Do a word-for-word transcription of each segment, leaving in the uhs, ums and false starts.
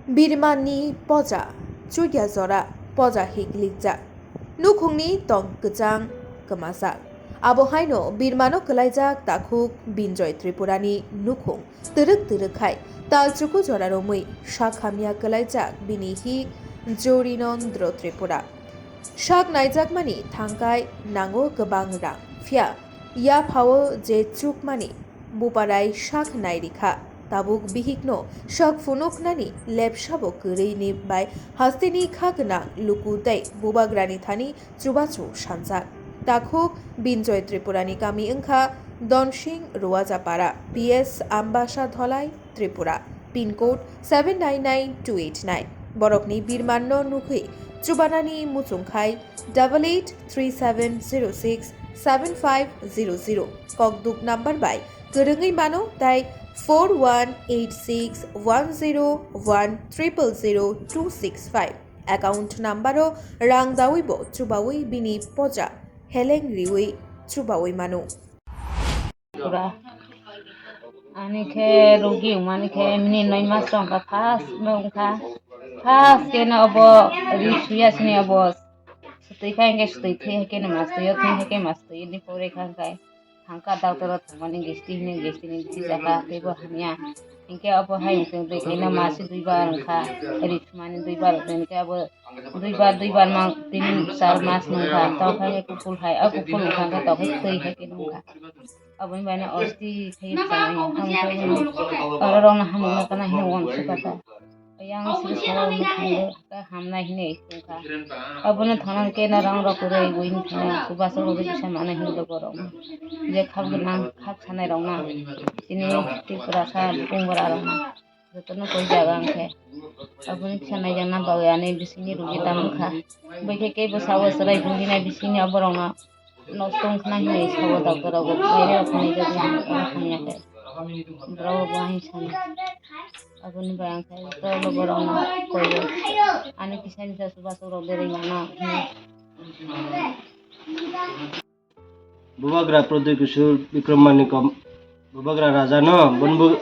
Birmani poja, chukya jora, poja hiklikjak. Nukhungni tong kwchang kwmajak. Abo haino Birmano kwlaijak takhuk Binjoy Tripurani nukhung twrwk twrwk khai talchuku jora romwi sak hamya kwlaijak bini hik Jorinondro Tripura. Sak naijakmani thangkai nango kwbang rang, phiya yaphao je chukmani buparai sak nai rikha. Tabuk bihikno sak phunuknani lepsabo kwrwini bai hasteni kha gwnang luku tei bubagrani thani chubachu sanjak. Takhuk Binjoy Tripurani kami wngkha Donsing Ruwajapara, P S Ambasa Dholai, Tripura, pin code seven nine nine two eight nine. Borokni birmanno nukwi chubanani muchung khai double eight three seven zero six seven five zero zero. Kokduk number bai kwrwngwi mano tei four one eight six one zero one triple zero two six five. Account number o rang dawi bo chubawi bini poja heleng riwi chubawi mano. Pura. Ani khe rogi wngmani khe mini noi mas tongkha, first no wngkha. First khe no obo ri suya sini obo. Sutwi kha hingke sutwi thwi hai khe no mas twi o, thwi hai khe mas twi ni pore kha hingkai. Thangka doctor o thangmani gesti hini gesti ni bisi jaka teibo hamya. Hingke obo hai wngtong twi kaino masi duibar wngkha. Ri sumani duibar wngkha hingke abo duibar duibar ma tini char mas nungkha. Tokha hingke kupul hai o kupul wngkha hingke tokha twi hai khe nungkha. Aboni bai no osti thai chai ang tei oro rok no hamya kana hino uansukha ta. Yang sri sara no thangwi ta hamnai hinwi tongkha. Abono thangna khe na rang rok kwrwi buini thangna kubasa rok bisa mana hinwi borok je khap gwnang khap sanai rok na chini Tripura sa Bongra rok na jotono koi jaga ang khe aboni kisa naijakna bagwi ani bisingni rogi tamo kha. Bai khe kebo sabo chwrai bulinai bisingni aborok no nosto wngkhna hinwi sabo doctor rok bo phainai rok hinwi jagwi hamya khe borok rok bo ahin sani. Aboni bai ang khe joto logo rok no koio ani kisa misa chubachu rok berwi mano hinwi. Bubagra Pradyot Kishore Bikram Manikya, Bubagra Raja no, bonbo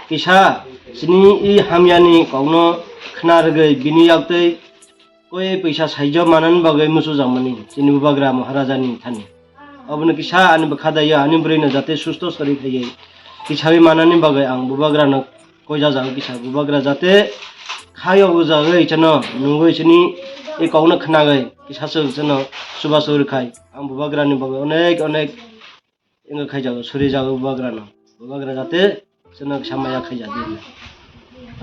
kisa chini i hamyani kokno khna rwgwi bini yaktwi koi pwisa saijo manani bagwi muchujak mani chini Bubagra Maharaja ni thani. Obono kisa ani bwkha daya ani bwrwi no jate susto sori khaiwi kisawi manani bagwi ang Bubagra no koi jajago kisa Bubagra jate khayo o jagwi chano nungwi chini i kokno khnagwi kisa chwng chano chubachu rwkhai ang Bubagra ni bagwi onek onek wngkha khaijago surijago Bubagra no Bubagra jate chwngno kisa maya khaijadi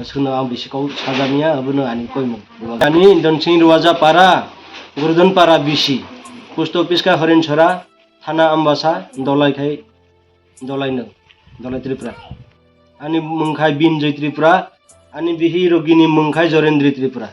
chwngno ang bisi kok sajamiya abono ani koimung Bubagra. Ani Donsing Ruwaja para Gurdon para bisi post office kha Horinsora thana Ambasa dolai khai dolai no dolai Tripura. Ani mung khai Binjoy Tripura, ani bihi rogini mung khai Jorendri Tripura.